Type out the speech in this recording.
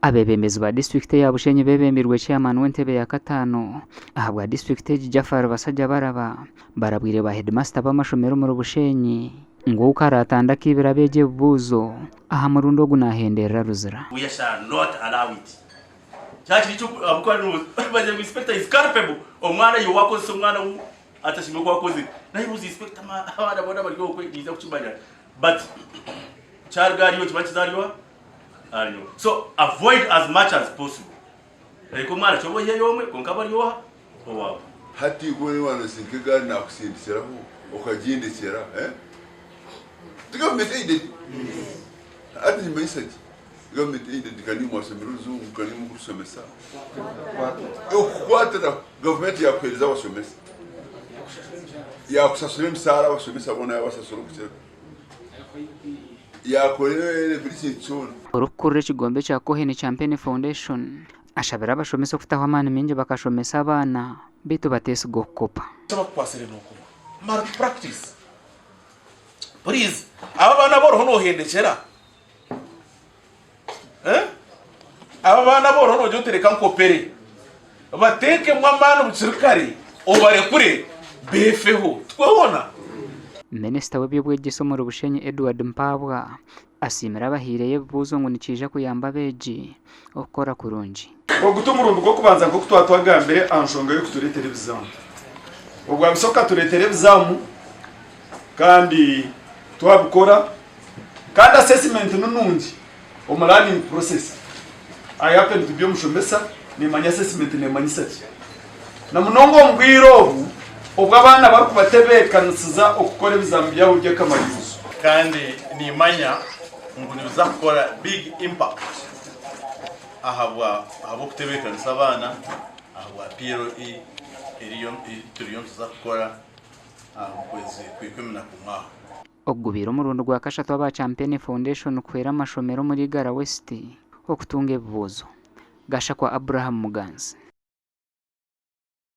Abeebembezi ba disiturikiti eya Bushenyi beebembirwe Chairman w'entebe ya kataano ahabwa disiturikiti egi Jaffar Basajjabalaba barabwire ba heedimasita b'amashomero omuri Bushenyi ngu ou karaatandike akaibira abeegi ebibuuzo aha murundi ogu naahenderera Ruzira. We shall not allow it. Kyaba kiri eky'okuba ngu inspector is culpable, omwana iwe wakozesa omwana ou atashemereire kuba akozire. Nayebuuza inspector abaana boona bari okwe niija kukimanya but kyaruga ahari iwe kiba nikiza ahari oha? Ahari nyowe. So avoid as much as possible. Reka omwana kyoba oiheyo omwe kwonka abe ari oha? Owaawe. Hati iwe wanosindika egaari nakusindikiraho okagindekyera eh? Ti government aided? Hati nimanyisa ki? Government aided ka nimwe mwashomire orujungu ka nimwe murikurushomesa. Okukwatiraho gavumenti yakuheereza abashomesa, yakushashura emishaara abashomesa boona yabashashura okukira yakora buri kintu kyona. Orikukurira ekigombe ekya Cohen Champagne Foundation ashabire abashomesa okutaho amaani maingi bakashomesa abaana beitu bateesiga okukopa. Abakukwasire nokuba malpractice please abo abaana aboriho nohendekyera eh abo abaana aboriho nogira oti reka nkopere batekemu amaani bukiri kare obarekure befeho tikwehona. Minisita w'eby'obwegyese omuri Bushenyi Edward Mpaabwa asiimire abahaireyo ebibuuzo ngu nikiija kuyamba abeegi okukora kurungi. Ogu ti murundi gw'okubanza nk'oku twaba twagambire aha nshonga y'okutureetera ebizaamu. Obwabisa okatureetera ebizaamu kandi twabikora kandi assessment ni nungi omu learning process. I happen to be omushomesa nimanya assessment nemanyisa ki. Na munonga omu bwire obu obu abaana barikubatebeekanisiza okukora ebizaamu byabo by'akamanyiizo. Kandi nimanya ngu nibiza kukora big impact ahabwa ahabw'okutebeekanisa abaana ahabwa PLE eriyo ei turiyo nituza kukora omu kwezi kw'ikumi na kumwe aho. Ogu gubaire omurundi gwa kashatu aba Champene Foundation kuhwera amashomero omuri Igara West okutunga ebibuuzo. Gashakwa Abraham Muganzi.